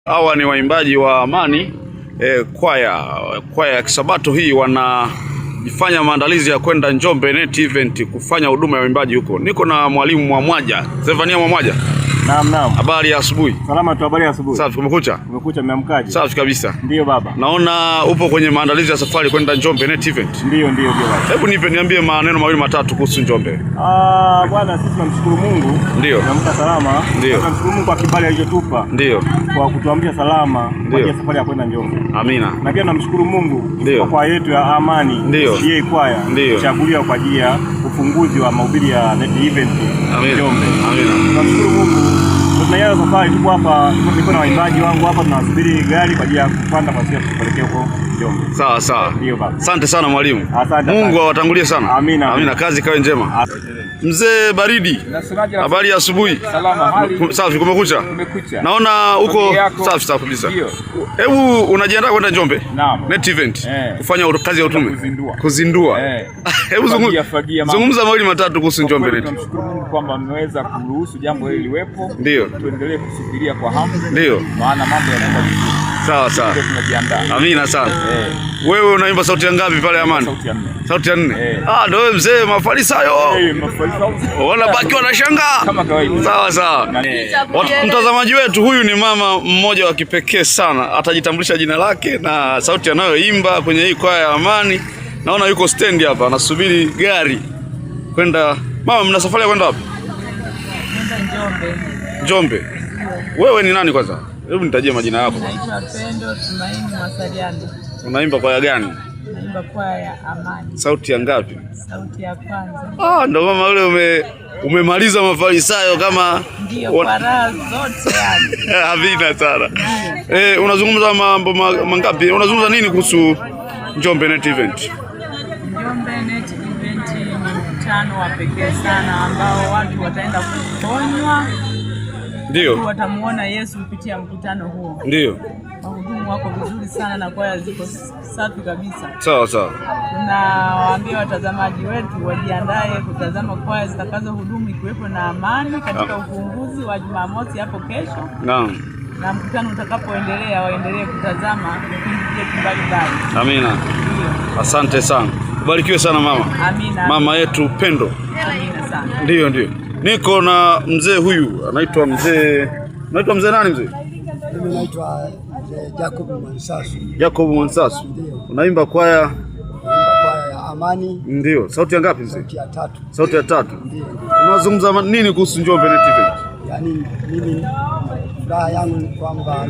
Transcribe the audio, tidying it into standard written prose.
Hawa ni waimbaji wa Amani kwaya ya Kisabato hii wanajifanya maandalizi ya kwenda Njombe Net Event kufanya huduma ya waimbaji huko. Niko na mwalimu Mwamwaja, Zefania Mwamwaja. Naam, naam. Habari ya asubuhi. Salama tu, habari ya asubuhi. Safi, kumekucha? Kumekucha, mmeamkaje? Safi kabisa. Ndiyo baba. Naona upo kwenye maandalizi ya safari kwenda Njombe Net Event. Ndiyo, ndiyo, ndiyo baba. Hebu niambie maneno mawili matatu kuhusu Njombe. Ah, bwana sisi tunamshukuru Mungu. Ndiyo. Tunaamka salama. Ndiyo. Tunamshukuru Mungu kwa kibali alichotupa. Ndiyo. Kwa kutuamsha salama kwa ajili ya safari ya kwenda Njombe. Amina. Na pia tunamshukuru Mungu Ndiyo. kwa kwaya yetu ya Amani. Ndiyo. CA kwaya. Ndiyo. Kuchaguliwa kwa ajili ya ufunguzi wa mahubiri ya Net Event Amina. Njombe. Amina. Tunamshukuru Mungu. Tunaanza safari, tupo hapa, niko na waimbaji wangu hapa, tunasubiri gari kwa ajili ya kupanda kwa sisi kupelekea huko Njombe. Sawa sawa. Ndiyo baba. Asante sana mwalimu. Asante. Mungu awatangulie sana. Amina. Amina, kazi kawe njema. Mzee Baridi. Habari ya asubuhi. Salama, hali. Safi, kumekucha. Kumekucha. Naona huko safi safi kabisa. Hebu unajiandaa kwenda Njombe? Naam. Net Event. Kufanya kazi ya utume. Kuzindua. Kuzindua. Hebu zungumza mawili matatu kuhusu Njombe Net. Tunamshukuru Mungu kwamba ameweza kuruhusu jambo hili liwepo. Ndio. Tuendelee kusubiria kwa hamu. Ndio. Maana mambo yanaenda vizuri. Sawa sawa. Tunajiandaa. Amina sana. Wewe unaimba sauti ya ngapi pale Amani? Sauti ya nne. Sauti ya nne. Ah, ndio wewe mzee Mafarisayo. Mafarisayo. Wanabaki wanashangaa. Kama kawaida. Sawa sawa. Mtazamaji wetu huyu ni mama mmoja wa kipekee sana. Atajitambulisha jina lake na sauti anayoimba kwenye hii kwaya ya Amani. Naona yuko stendi hapa anasubiri gari kwenda. Mama, mna safari ya kwenda wapi? Kwenda Njombe. Njombe. Wewe ni nani kwanza? Hebu nitajie majina yako. Naitwa Pendo Tumaini Mwasaliano. Unaimba kwaya gani? Naimba kwaya ya Amani. Sauti ya ngapi? Sauti ya kwanza. Ah, ndo mama yule umemaliza Mafarisayo kama ndio kwa raha zote yani. Amina sana. Unazungumza mambo mangapi? Unazungumza nini kuhusu Njombe Net Event? Njombe Net Event ni mkutano wa pekee sana ambao watu wataenda kuponywa. Ndio. Watamuona Yesu kupitia mkutano huo. Ndio. Wahudumu wako vizuri sana na kwaya ziko safi kabisa. Sawa sawa. Tunawaambia watazamaji wetu wajiandae kutazama kwaya zitakazohudumu ikiwepo na Amani katika ufunguzi wa Jumamosi hapo kesho. Naam. Na mkutano utakapoendelea waendelee kutazama vipindi vyetu mbalimbali. Amina. Ndio. Asante sana. Ubarikiwe sana mama. Amina. Mama yetu Pendo. Amina sana. Ndio, ndio. Niko na mzee huyu anaitwa mzee. Unaitwa mzee nani mzee? Mimi naitwa mzee Jacob Mwansasu. Jacob Mwansasu. Unaimba kwaya? Naimba kwaya ya Amani. Ndio. Sauti ya ngapi mzee? Sauti ya tatu. Sauti ya tatu. Ndio. Unazungumza nini kuhusu Njombe Net Event? Yaani mimi furaha yangu ni kwamba